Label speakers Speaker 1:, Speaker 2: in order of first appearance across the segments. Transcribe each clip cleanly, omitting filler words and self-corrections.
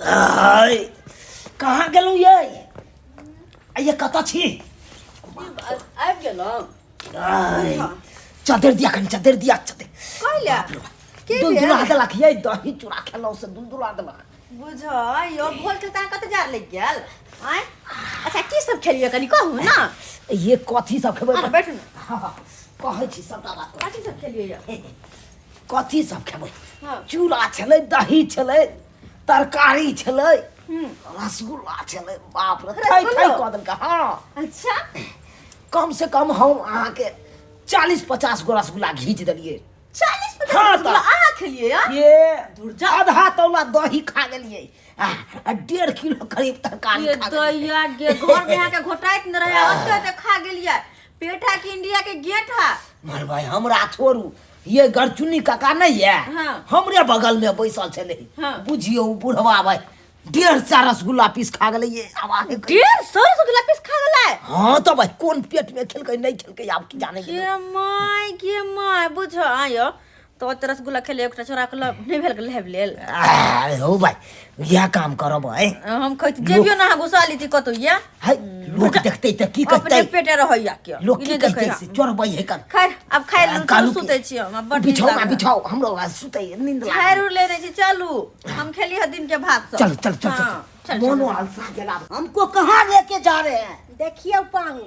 Speaker 1: आय, कहाँ गेलहुँ ये आइए कतऽ छी
Speaker 2: आबि गेलहुँ
Speaker 1: आय, चद्दर दिया कनि चद्दर दिया चद्दर
Speaker 2: कैला के भेल?
Speaker 1: दुलदुला देलक ये दही चूड़ा खेलहुँ से दुलदुला देलक
Speaker 2: बुझ यो भोज के तहाँ कतऽ जा लागि गेल आँय अच्छा की सब खेलियै कनि कहू ने
Speaker 1: ये कथी सब खेबै
Speaker 2: आब बैठू ने
Speaker 1: हाँ, हाँ, कहै छी सबटा बात
Speaker 2: कथी सब खेलियै यऽ
Speaker 1: कथी सब खेबै
Speaker 2: हाँ।
Speaker 1: चूड़ा छलै दही छलै तरकारी छलै
Speaker 2: हम्म।
Speaker 1: रसगुल्ला छलै बाप रे थै थै
Speaker 2: रसगुल्लो?
Speaker 1: कऽ देलकै हँ
Speaker 2: अच्छा
Speaker 1: कम से कम हम अहाँके 40-50 गो रसगुल्ला घीच देलियै
Speaker 2: 40-50
Speaker 1: हाँ,
Speaker 2: रसगुल्ला अहाँ खेलियै यऽ
Speaker 1: ये आधा तौला दही खा गेलियै आ 1.5 किलो करीब तरकारी
Speaker 2: ये
Speaker 1: खा गेलियै
Speaker 2: दैया गे घर में अहाँके घोटाइत न रहे ओते ओते खा गेलियै पेट है कि इंडिया के गेट है
Speaker 1: मर भाई हमरा छोड़ू ये गरचुन्नी काका नहीं है
Speaker 2: हाँ।
Speaker 1: हमरे बगल में बैसल छलै
Speaker 2: हाँ।
Speaker 1: बुझियौ उ बुढ़वा भाई 150 रसगुल्ला पीस खा गेलै ये आवाज
Speaker 2: 150 रसगुल्ला पीस खा गेलै
Speaker 1: हाँ तो भाई कोन पेट में खेलकै नहीं खेलकै आब की जाने गेलै
Speaker 2: के my के my बुझ आयो तो ओते रसगुल्ला खेले एकटा छोरा के लग नहि भेल लेब लेल
Speaker 1: आय, हो भाई इएह काम करब है
Speaker 2: हम खैत जेबियो ना अहाँ घुसा लीती कतौ या
Speaker 1: है लोग देखते तऽ की
Speaker 2: अपने
Speaker 1: कहतै
Speaker 2: पेटे रहैया के
Speaker 1: लोग
Speaker 2: ई
Speaker 1: की
Speaker 2: नहि देखै
Speaker 1: कहतै
Speaker 2: है।
Speaker 1: से चोरबै है कर
Speaker 2: खैर अब खाय लू
Speaker 1: कालू
Speaker 2: चलू
Speaker 1: के-
Speaker 2: सुतै छी हम आब बड्ड नींद
Speaker 1: बिछाओ ना
Speaker 2: लागल।
Speaker 1: बिछाओ हमरो आ सुतै नींद लागल।
Speaker 2: झाड़ि उड़ लेने छी चलू हम खेली ह दिन के भात सब
Speaker 1: चल चल चल
Speaker 2: हाँ,
Speaker 1: चल
Speaker 2: चल
Speaker 1: मोनो अलसा गेला हमको कहाँ लेके जा रहे हैं
Speaker 3: देखियौ पाहुन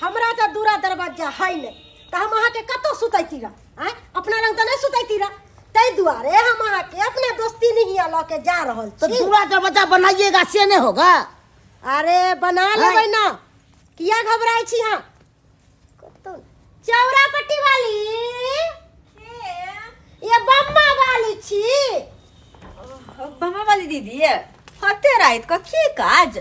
Speaker 3: हमरा तऽ दूरा दरवाजा है नहि तऽ हम अहाँके कतऽ सुतैती रह आँय अपना रंग तऽ नहि सुतैती रह ताहि दुआरे हम अहाँके अपना दोस्ती नहीं लऽ के जा रहल
Speaker 4: तो
Speaker 3: छी
Speaker 4: दूरा दरवाजा बनाइएगा से नहीं होगा
Speaker 3: अरे बना लेबै ना किया घबराइ छी अहाँ कतौ चौरा पट्टी वाली ये बम्मा वाली छी
Speaker 2: बम्मा वाली दीदी हते राति कऽ की काज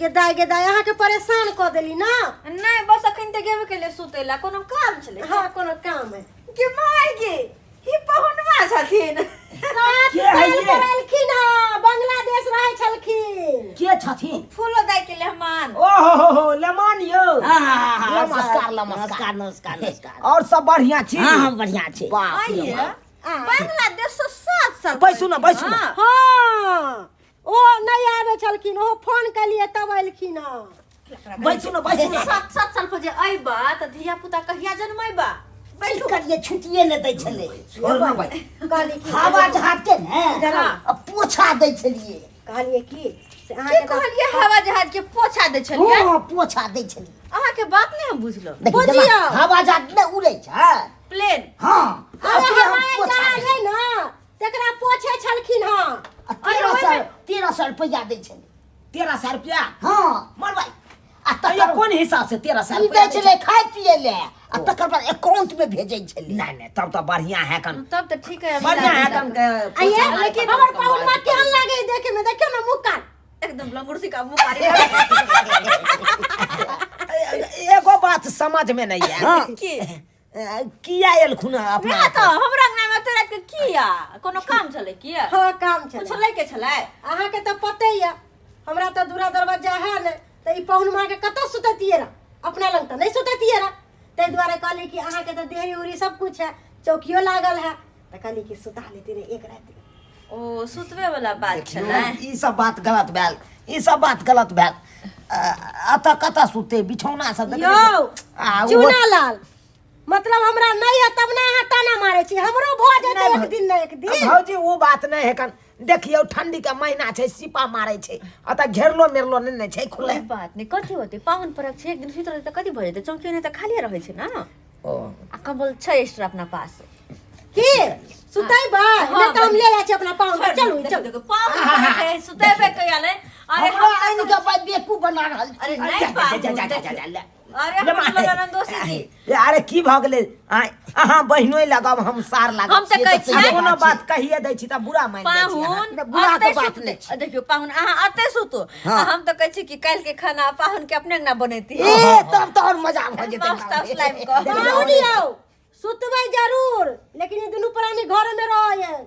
Speaker 3: गेदाय गेदाय अहाँके परेशान कऽ देली ना
Speaker 2: नहि बस अखन तऽ गेबे केलियै सुतै लए कोनो काम छलै
Speaker 3: हाँ कोनो काम है
Speaker 2: के माय गे ई पहुनवा छथिन
Speaker 3: सात
Speaker 1: के है
Speaker 3: साल
Speaker 1: ये?
Speaker 3: पर एलखिन हँ बांग्लादेश रहै छलखिन
Speaker 1: के छथिन
Speaker 2: फूलो दाइ के लेहमान
Speaker 1: ओ हो हो हो लेमान यौ
Speaker 4: हाँ, हाँ, हाँ,
Speaker 1: नमस्कार
Speaker 4: नमस्कार
Speaker 1: नमस्कार
Speaker 4: नमस्कार नमस्कार
Speaker 1: और सब बढ़िया छी
Speaker 4: हाँ हाँ बढ़िया छे
Speaker 1: बाप रे
Speaker 2: आइए
Speaker 1: बाप।
Speaker 2: बांग्लादेश से 7 साल
Speaker 1: बैसू ना, बैसू ना।
Speaker 2: हाँ।
Speaker 3: हाँ ओ नहि आबै छलखिन ओहो फोन केलियै तब एलखिन हँ
Speaker 1: बैसू ना बैसू ना
Speaker 2: 7-7 साल पर जे अयबा तऽ धिया पुता कहिया जन्मेबा
Speaker 4: की करिए छुट्टिए नहि दै छलै
Speaker 1: छोड़ ना भाई
Speaker 3: कहली कि
Speaker 4: हवा जहाज के ने
Speaker 2: हाँ।
Speaker 4: आ पोछा दै छलियै
Speaker 3: कहलियै कि से
Speaker 2: की
Speaker 3: अहाँके तऽ
Speaker 2: कहलियै हवा जहाज के पोछा दै छलियै
Speaker 4: हँ पोछा दै छलियै
Speaker 2: अहाँके बात नहि हम बुझलहुँ
Speaker 4: देखी
Speaker 3: बुझियौ।
Speaker 4: जेना हवा जहाज नहि उड़ै छै
Speaker 2: प्लेन
Speaker 4: हँ
Speaker 3: अरे
Speaker 4: ओकरे हम
Speaker 3: हवाई
Speaker 4: पोछा
Speaker 3: जहाज
Speaker 4: दै
Speaker 3: है ना तकरा पोछे छलखिन हँ
Speaker 4: आ
Speaker 2: अरे
Speaker 4: तेरह
Speaker 2: ओहिमे-
Speaker 4: सए 1300 रुपैआ दै छलै
Speaker 1: 1300 रुपया
Speaker 4: हँ
Speaker 1: मर भाई
Speaker 4: आ
Speaker 1: तैयो
Speaker 4: तकर
Speaker 1: कोन हिसाब से 1300
Speaker 4: ई
Speaker 1: रुपया
Speaker 4: दै छलै खाय पिए ले आ तकर बाद अकाउंट में भेजै छलै
Speaker 1: नहीं नहीं तब तो बढ़िया है कन
Speaker 2: तब तऽ ठीक है
Speaker 1: बढ़िया है कन के
Speaker 3: आ ये
Speaker 2: लेकिन
Speaker 3: हमर पाहुन माँ केहन लागे देखे में देखियौ ना मुँह कान
Speaker 2: एकदम लंगुरसी का मुंह कारी
Speaker 1: एगो बात समझ में नहीं है
Speaker 2: की
Speaker 1: किया एलखुन अपना
Speaker 2: वएह तऽ हमरा अंगना में एते राति के किया कोनो काम छलै किया
Speaker 3: हाँ काम छलै
Speaker 2: कुछ लै के छलै
Speaker 3: अहाँके तऽ पते यऽ हमरा तऽ दूरा दरवाजा है नहि तऽ ई पाहुन माँके कतऽ सुतैतियै रह अपना लग तऽ नहि सुतैतियै रह ताहि दुआरे कहली कि अहाँके तऽ देही उरी सब कुछ है चौकियो लागल है तऽ कहली कि सुता लेती रहे एक राति
Speaker 2: ओ सुतबे वाला बात छलै
Speaker 1: ई सब बात गलत भेल ई सब बात गलत भेल अतऽ कतऽ सुतते बिछौना सब देखै
Speaker 3: यौ
Speaker 1: छियै? आ ओहो-
Speaker 3: चूना लाल मतलब हमरा नहि है तब ना अहाँ ताना मारै छी हमरो भऽ जेतै
Speaker 1: नहि
Speaker 3: एक दिन ने एक दिन
Speaker 1: भौजी ओ बात नहि है कन देखियौ ठंडी के महीना छै सिपा मारै छै अतऽ घेरलो मेरलो नहि ने छै खुले
Speaker 2: कोई बात नहि कथी होतै पाहुन परक छै एक दिन सुति रहतै तऽ कथी भऽ जेतै चौकी नहि तऽ खालिए रहै छै ने
Speaker 1: ओ
Speaker 2: आ कम्बल छै एक्स्ट्रा अपना पास
Speaker 3: की सुतैबै नहि तऽ हम ले जाइ छी अपना पाहुन के चलू चलू
Speaker 2: देखो पाहुन परक है सुतेबे कयल है अरे
Speaker 4: हमरो
Speaker 2: हम
Speaker 4: आनि के भाई बेवकूफ बना रहल छी
Speaker 2: अरे
Speaker 1: जा,
Speaker 2: नहि
Speaker 1: जा, जा,
Speaker 2: पाहुन
Speaker 1: जा, जा, जा,
Speaker 2: देखियौ।
Speaker 1: जा, ले।
Speaker 2: अरे
Speaker 1: ले
Speaker 2: हम
Speaker 1: मारे।
Speaker 2: ननदोसी जी
Speaker 1: अरे की भऽ गेलै आँय, अहाँ बहिनोइ लगब हम सार लागब
Speaker 2: हम तऽ
Speaker 4: से
Speaker 2: कहै
Speaker 4: तऽ
Speaker 2: छियै
Speaker 4: सही
Speaker 1: कोनो बात कहिए दै छी तऽ बुरा मानि जाइ छी अहाँ।
Speaker 2: पाहुन
Speaker 4: नहि, बुरा के
Speaker 2: अतै
Speaker 4: बात
Speaker 2: सुततै।
Speaker 4: नहि छै।
Speaker 2: देखियौ पाहुन अहाँ अतै सुतू
Speaker 4: हाँ।
Speaker 2: आ हम तऽ कहै छी कि काल्हि के खाना पाहुन के अपने अंगना बनेती
Speaker 4: ए तब तऽ और मजा भऽ जेतै
Speaker 2: माउस ताउस लाबि कऽ
Speaker 3: पाहुन यौ सुतबै जरूर लेकिन ई दुनू प्राणी घर में रहै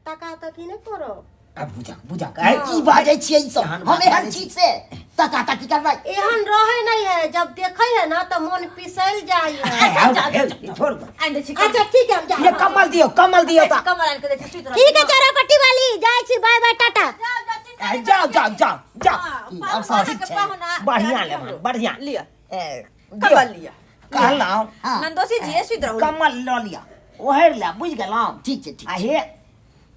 Speaker 3: तका तकी नहि करब
Speaker 1: आ बुझक बुझक
Speaker 4: ए, की बाजै छियै ई सब
Speaker 1: एहन
Speaker 4: हम
Speaker 1: बात
Speaker 4: एहन
Speaker 1: बाजै
Speaker 4: छी से तका तकी करबै
Speaker 3: एहन रहै नहि है जब देखै है ना तऽ मन पिसल जाइ है
Speaker 1: छोड़
Speaker 2: आनि दै छी
Speaker 3: अच्छा ठीक है हम जा
Speaker 1: ये कमल दियो कमल दियो तऽ
Speaker 2: कमल आनि कऽ दै छी सुति रहू।
Speaker 3: ठीक है चोरा पट्टी वाली जाइ छी बाय बाय टाटा
Speaker 2: जाउ जाउ
Speaker 1: आ, जाओ जाओ जाओ जाओ।
Speaker 2: हाँ,
Speaker 4: ई,
Speaker 2: पाहुन
Speaker 4: अब सब
Speaker 2: के
Speaker 4: ठीक छै।
Speaker 2: पाहुन आ-
Speaker 1: बढ़िया
Speaker 2: आ-
Speaker 1: लेमान बढ़िया।
Speaker 2: लिअ।
Speaker 1: ए,
Speaker 2: कम्बल
Speaker 1: दियौ।
Speaker 2: लिअ।
Speaker 1: कहलहुँ
Speaker 4: हाँ।
Speaker 2: नंदोसी जी सुति रहू।
Speaker 1: कम्बल लऽ लिअ, ओढ़ि ले, बुझि गेलहुँ?
Speaker 4: ठीक छै, ठीक
Speaker 1: आ
Speaker 4: छै।
Speaker 1: हे,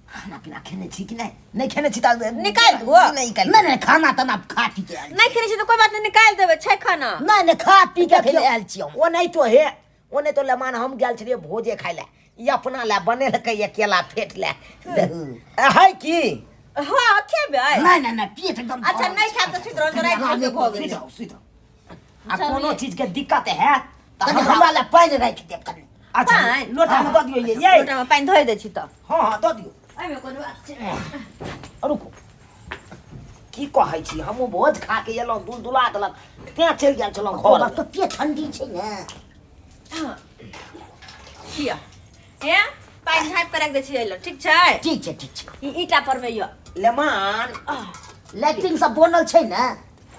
Speaker 1: खाना पीना खेने छी कि नहि? नहि खेने छी तऽ
Speaker 2: निकालि दियौ।
Speaker 1: नहि निकालि।
Speaker 4: नहि नहि, खाना ताना खा पी के आयल छी।
Speaker 2: नहि खेने छी तऽ कोइ बात नहि, निकालि देबै, छै खाना।
Speaker 4: नहि नहि, खा पी के
Speaker 1: देखियौ,
Speaker 4: आयल छी हम।
Speaker 1: ओ नहि तो हे, ओ नहि तो लेमान, हम गेल छलियै भोजे खाय लए, ई अपना लए बनेलकै केला फेट लए है की?
Speaker 2: हँ, खेबै।
Speaker 4: नहि नहि नहि, पेट एकदम
Speaker 2: अच्छा,
Speaker 4: भरल
Speaker 2: नहि
Speaker 4: छै।
Speaker 2: खायब तऽ सुति रहू, राति भऽ भऽ गेल।
Speaker 1: सुति रहू, सुति रहू। आ
Speaker 2: चलिए।
Speaker 1: कोनो चीज के दिक्कत है तऽ
Speaker 4: कनि
Speaker 1: हमरा
Speaker 4: हमरा लए पानि राखि देब कनि।
Speaker 1: अच्छा,
Speaker 2: पानि?
Speaker 1: लोटा में दऽ दियौ ये ये।
Speaker 2: लोटामे पानि धोइ दै छी तऽ।
Speaker 1: हँ हँ, दऽ दियौ।
Speaker 2: एहिमे कोनो बात छै?
Speaker 1: रुकू, की कहै छी, हमहूँ भोज खा के एलहुँ, दुल दुला देलक, तें चलि गेल छलहुँ घर।
Speaker 4: बाप, कते ठंडी छै ने।
Speaker 2: हँ। किया हे, पानि झाँपि कऽ राखि दै छी एहि लए, ठीक छै?
Speaker 4: ठीक छै, ठीक छै।
Speaker 2: ई ईटा पर मे यऽ।
Speaker 1: लेमान,
Speaker 4: लैट्रिन सब बनल छै ने?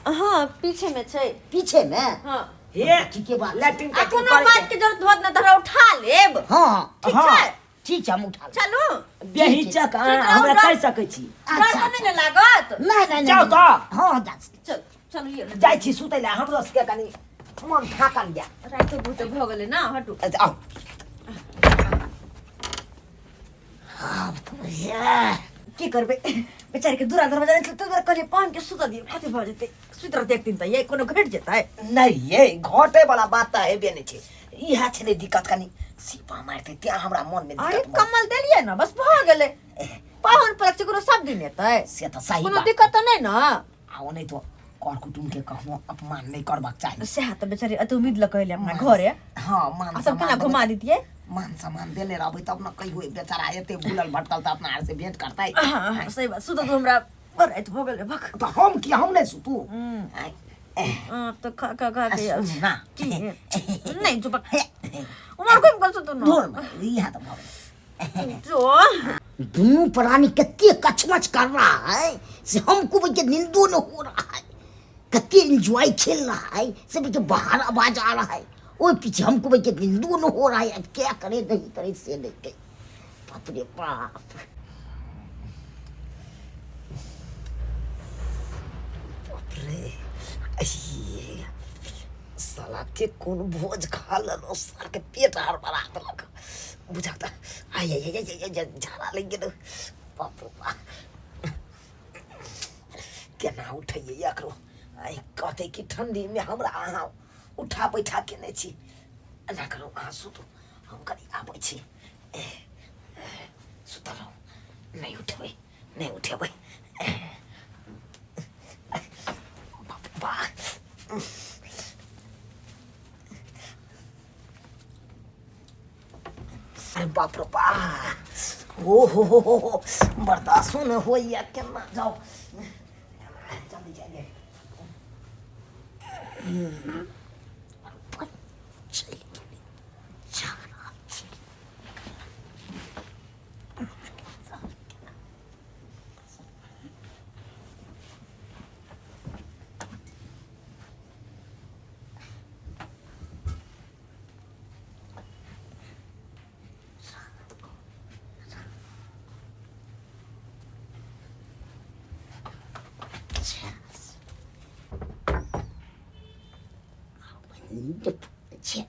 Speaker 2: हँ, पीछे मे छै।
Speaker 4: पीछे मे?
Speaker 2: हँ।
Speaker 1: हे,
Speaker 4: ठीके बात छै।
Speaker 1: लैट्रिन
Speaker 2: आ
Speaker 1: तैट्रिन
Speaker 2: कोनो
Speaker 1: करैके-
Speaker 2: बात के जरूरत होत ना तऽ हमरा उठा लेब।
Speaker 4: हँ हँ।
Speaker 2: ठीक
Speaker 1: हँ।
Speaker 2: छै।
Speaker 4: ठीक छै, हम उठा लेब।
Speaker 2: चलू।
Speaker 1: बेहिचक अहाँ हमरा कहि सकै छी।
Speaker 2: डर
Speaker 4: अच्छा,
Speaker 2: तऽ नहि ने लागत?
Speaker 4: नहि नहि नहि।
Speaker 1: जाउ तऽ।
Speaker 4: हँ, जा सकै।
Speaker 2: चल चलू ये।
Speaker 1: जाइ छी सुतै लए, हमरो सबके कनि मन थाकल यऽ।
Speaker 2: रातिो बहुते भऽ गेलै ने, हटू।
Speaker 1: अच्छा, आउ।
Speaker 4: आब तऽ बुझियै।
Speaker 2: की करबै, बेचारी के दूरा दरवाजा नहि छलै, ताहि दुआरे कहलियै पाहुन के सुतऽ दियौ, कथी भऽ जेतै, सुति रहतै एक दिन तऽ ये कोनो घटि जेतै?
Speaker 1: नहि ये, घटे वाला बात तऽ हेबे नहि छै, इएह छलै दिक्कत, कनि सीपा मारितै तें हमरा मनमे
Speaker 2: अरे
Speaker 1: दिक्कत भऽ-
Speaker 2: कम्बल देलियै ने, बस भऽ गेलै। पाहुन पर छै, कोनो सब दिन एतै?
Speaker 1: से तऽ सही
Speaker 2: कोनो
Speaker 1: बात।
Speaker 2: दिक्कत तऽ नहि ने?
Speaker 1: आ ओ नहि तो कर कुटुम्ब के कखनो अपमान नहि करबाक चाही।
Speaker 2: सएह तऽ, बेचारी एते उम्मीद लऽ कऽ एलै अपना घरे।
Speaker 1: हँ, मान
Speaker 2: आ सब केना
Speaker 1: सम्मान
Speaker 2: घुमा दितियै?
Speaker 1: मान सम्मान देने रहबै तब ने कहियो बेचारा एते भूलल भटकल तऽ अपना आर से भेंट करतै।
Speaker 2: हाँ, सही बात। सुतऽ तू, हमरा बड़ राति भऽ गेलै, भक।
Speaker 1: तऽ हम की, हम नहि सुतू? आँय,
Speaker 2: हाँ, तऽ खा खा खा के आयल
Speaker 1: सुनू ना।
Speaker 2: की? नहि, चुप, उमर घुमि कऽ सुतू ने।
Speaker 1: धुर, इएह तऽ भऽ गेलै।
Speaker 2: जो।
Speaker 4: दुनू प्राणी कते कछमछ कर रहा है से हमको भी के निंदो न हो रहा है। कते एंजॉय खेल रहा है से भी के बाहर आवाज आ रहा है, ओए पीछे हमको भी के निंदो न हो रहा है। अब क्या करे नहीं करे से नहीं कहे। बाप रे बाप।
Speaker 1: बाप रे, अये, साला के कोन भोज खा लेलहुँ, सार के पेट हड़बड़ा देलक बुझक तऽ। आय आय आय आय आय, झाड़ा लागि गेल। बाप रे बाप, केना उठैयै एकरो? आइ कहतै कि ठण्डीमे हमरा अहाँ उठा बैठा केने छी। एना करू, अहाँ सुतू, हम कनि आबै छी। सुतल रहू, नहि उठेबै, नहि उठेबै। बाप रे बाप। अरे बाप रे बाप, ओ हो हो हो हो, बर्दाश्तो नहि होइए, केना जाउ? जल्दी जाइए।
Speaker 4: चलि गेलै, जा रहल छी। छै।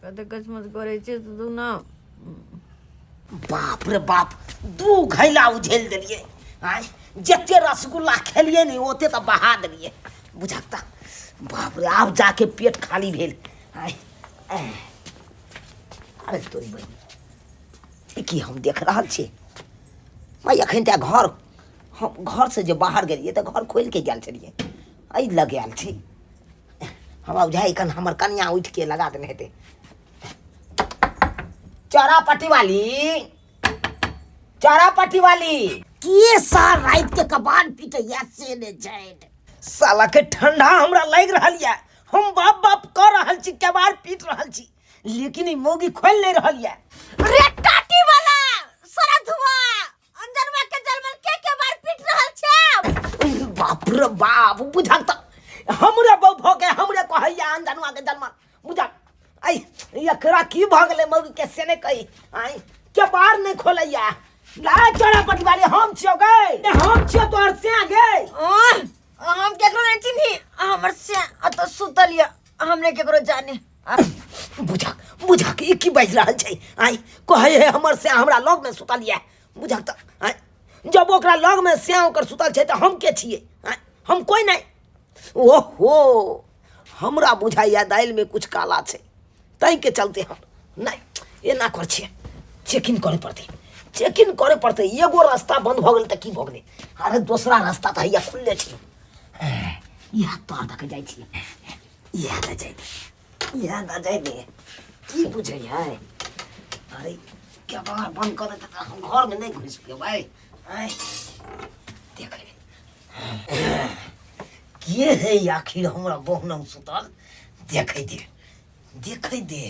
Speaker 2: कते कचमच करै छै तू ने।
Speaker 1: बाप रे बाप, दू घैला उझेल देलियै। आँय, जते रसगुल्ला खेलिए ने ओते तऽ बहा देलिए बुझक तऽ। बाप रे, आब जाके पेट खाली भेल। आय, आय। अरे तोरी बहिन, ई की हम देख रहल छी? भाइ एखन तऽ घर, हम घरसँ जे बाहर गेलियै तऽ घर खोलिके गेल छलियै, एहि लगायल छै। हमरा बुझाइ एखन हमर कनिया उठिके लगा देने हेतै। चौरा पट्टी वाली, चौरा पट्टी वाली,
Speaker 4: के सार राति के कबाड़ पीटैया से ने जानि।
Speaker 1: साला के ठंडा हमरा लागि रहल यऽ, हम बाप बाप कऽ रहल छी, केबाड़ पीट रहल छी, लेकिन ई मौगी खोलि नहि रहल यऽ।
Speaker 2: रे टाटी वाला सारा धुआं अंजनवा के जलमन के के बार पीट रहल छै।
Speaker 1: बाप रे बाप, बुझल तऽ हमरे बहू भऽ के हमरे कहैया अंजनवा के जलमन। बुझल ऐ एकरा की भऽ गेलै मौगी के से नहि कही। आइ केबाड़ नहि खोलैया। ला चोरा पटवारी, हम छियौ गे, हम छियौ तोहर से गे।
Speaker 2: आह, हम केकरो नहीं चिन्ही, हमर से अत सुतल या, हम नहीं केकरो जाने।
Speaker 1: बुझक बुझक ई की बाजि रहल छै? आइ कहै है हमर से हमरा लगमे सुतल यऽ। बुझक तऽ आइ जब ओकरा लगमे से ओकर सुतल छै तऽ हम के छियै? आइ हम कोइ नहि। ओहो, हमरा बुझाइया दालिमे कुछ काला छै, ताहिके चलते हम नहि एना कर छियै। चेकिंग करे पड़तै, चेकिंग करे पड़तै। एगो रास्ता बंद भऽ गेलै तऽ की भऽ गेलै? अरे दोसरा रास्ता तऽ हैया खुलले छै। इएह तर दऽ के जाइ छियै, इएह दऽ जाइ दे, इएह दऽ जाइ दे। की बुझै है? अरे केबाड़ बंद कऽ देतै तऽ हम घरमे नहि घुसि पेबै। आँय देख ले के है आखिर हमरा बहुनम सुतल। देखै दे, देखै दे।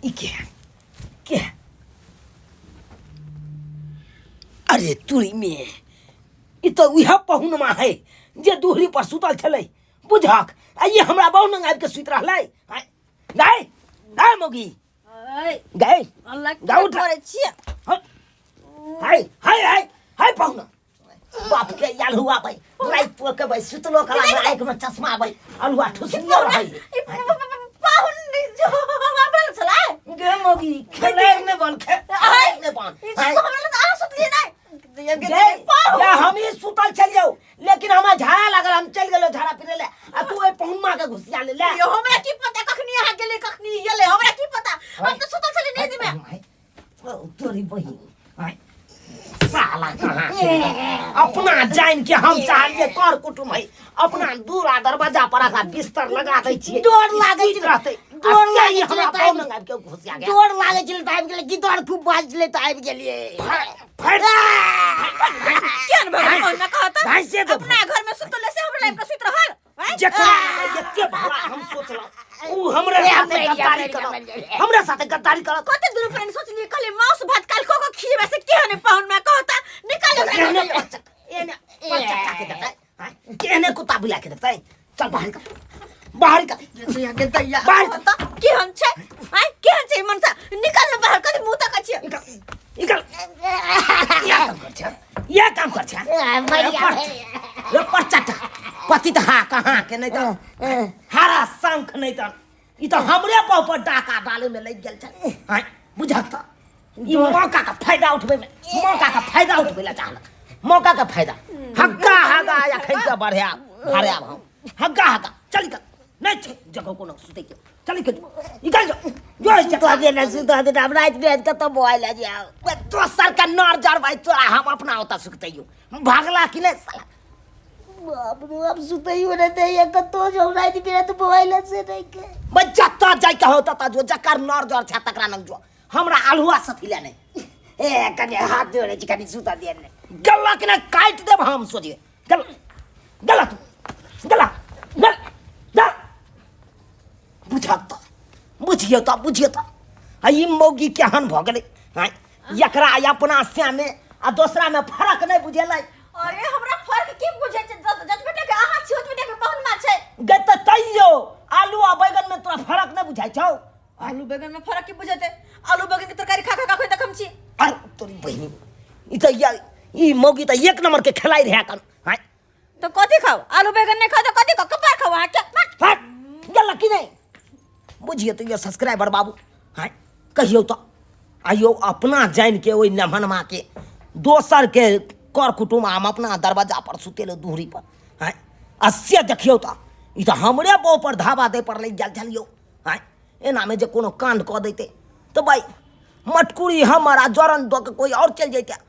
Speaker 1: ई के के? अरे तुरी में ई तऽ उएह पहुनमा है जे दुहरी पर सुतल छलै। बुझक आ ई हमरा बहु आबि के सुति रहलै। गाय गाय मौगी गाय
Speaker 2: गाय करै छियै।
Speaker 1: हाय हाय हाय हाय पहुना बाप के आयल हुआ भाई रात पुर के भाई सुतलो कला में आंख में चश्मा भाई अलुआ ठुसनियो रहै।
Speaker 2: पाहुन हमरा छलै
Speaker 1: गे मौगी खेले ने बन खेले ने बन।
Speaker 2: हमरा लग अहाँ सुतलियै नहि?
Speaker 1: या हम ही सुतल छलियौ, लेकिन हमरा झाड़ा लागल, हम चलि गेलौ झाड़ा फिरे ले आ तू ओहि पहुनमा के घुसिया ले ले।
Speaker 2: यो हमरा की पता कखनी अहाँ गेलै कखनी गेलै, हमरा की पता, हम तऽ सुतल छलियै नींद में।
Speaker 1: तोरी बहिन साला कहाँ अपना जान के हम चाहलिए कर कुटुम है, अपना दूरा दरवाजा पर आका बिस्तर लगा दै छियै।
Speaker 4: डर लागै
Speaker 1: सुति रहतै।
Speaker 4: डर लागै
Speaker 1: हमरा
Speaker 4: छलै तऽ
Speaker 1: पाहुन आबि के घुसिया गेल।
Speaker 4: डर लागै छलै तऽ आबि गेलै, गिदड़ खूब बाजलै तऽ आबि गेलियै।
Speaker 2: केहन भगवान ने कहता
Speaker 1: भैंसे दे
Speaker 2: अपना घर में सुतले से हमरा लाइफ के सुत रहल।
Speaker 1: जकरा एते भला हम सोचलहुँ उ हमरे साथे गद्दारी करत, हमरे साथे गद्दारी करत।
Speaker 2: कते दूर पर सोचलिए कहलिए मांस भात काल को को खिएबे से केहन पाहुन में कहता निकाल ओकरा।
Speaker 1: एहने एहने परचक्का के देतै, केहने कुत्ता बुला के देतै। चल बाहर कर, बाहर कर।
Speaker 2: के दैया
Speaker 1: बाहर कर।
Speaker 2: कहता केहन छै? आय केहन छै मनसा? निकाल न बाहर, कथि मुंह तक छै?
Speaker 1: निकल निकल। इएह काम कर छै, इएह काम कर छै। रे परचक्का पति तऽ हा कहाँ के नहि तऽ हरा शंख नहि तऽ ई तऽ हमरे पाव पर डाका डाले में लागि गेल छै। आँय बुझक तऽ ई मौका का फायदा उठबै में, मौका का फायदा उठबै ला चाहलक, मौका का फायदा। हग्गा हग्गा या खै के बढ़े भारे आब हम हग्गा हग्गा। चल निकल, नहीं छै जगह कोनो सुतै के, चल निकल निकल जो जो।
Speaker 4: सुता देना, सुता देना, हम राति बिराति कतऽ मोबाइल आ जाओ।
Speaker 1: दोसर के नर जर भाई तोरा हम अपना ओतऽ सुतैयो भागला कि नहि साला।
Speaker 4: बाप रे बाप, सुतैयो नहि दैया कतौ जो राति बिराति मोबाइल से नहि के।
Speaker 1: बच्चा जतऽ जाइके हो ततऽ जो, जकर नर जर छै तकरा लग जो, हमरा आलुआ सथी ले नहि।
Speaker 4: ए कनि हाथ जोड़ै छी, कनि सुता दिअ ने।
Speaker 1: गल्ला के ने काटि देब हम सोझे। गल्ला गल्ला तू गल्ला गल जा। बुझक तऽ बुझियौ तऽ बुझियौ तऽ आ ई मौगी केहन भऽ गेलै? आँय एकरा अपना श्यामे आ दोसरामे फरक नहि बुझेलै।
Speaker 2: अरे हमरा फर्क की बुझै छै? जतबे के अहाँ छी ओतबे के पाहुन मा छै।
Speaker 1: गे तऽ तैयो आलू आ बैगन में तोरा फरक नहि बुझाइ छौ?
Speaker 2: आलू बैगन में फरक की बुझेते? आलू बैगन के तरकारी खा खा खा तक हम छी।
Speaker 1: अरे तोरी बहिनी ई तऽ ई मौगी तऽ एक नंबर के खेलाइ रहै कन। आँय
Speaker 2: तो कथी खाओ? आलू बैगन नहीं खाओ तो कथी खाओ? कपार खाओ अहाँ के?
Speaker 1: फट गेल कि नहि? बुझिए तो ये सब्सक्राइबर बाबू। हाँ। कहियौ तऽ आइयो अपना जानिके ओहि नमहनमाके दोसरके कर कुटुम्ब हम अपना दरवाजा पर सुतेलहुँ दुहरी पर आँय आ से देखियौ तऽ ई तऽ हमरे बहू पर धावा दै पर लागि गेल छल यौ आँय एनामे जे कोनो काण्ड कऽ दैतै तऽ भाइ मटकुरी हमर आ जरन दऽ कऽ कोइ आओर चलि जैतै।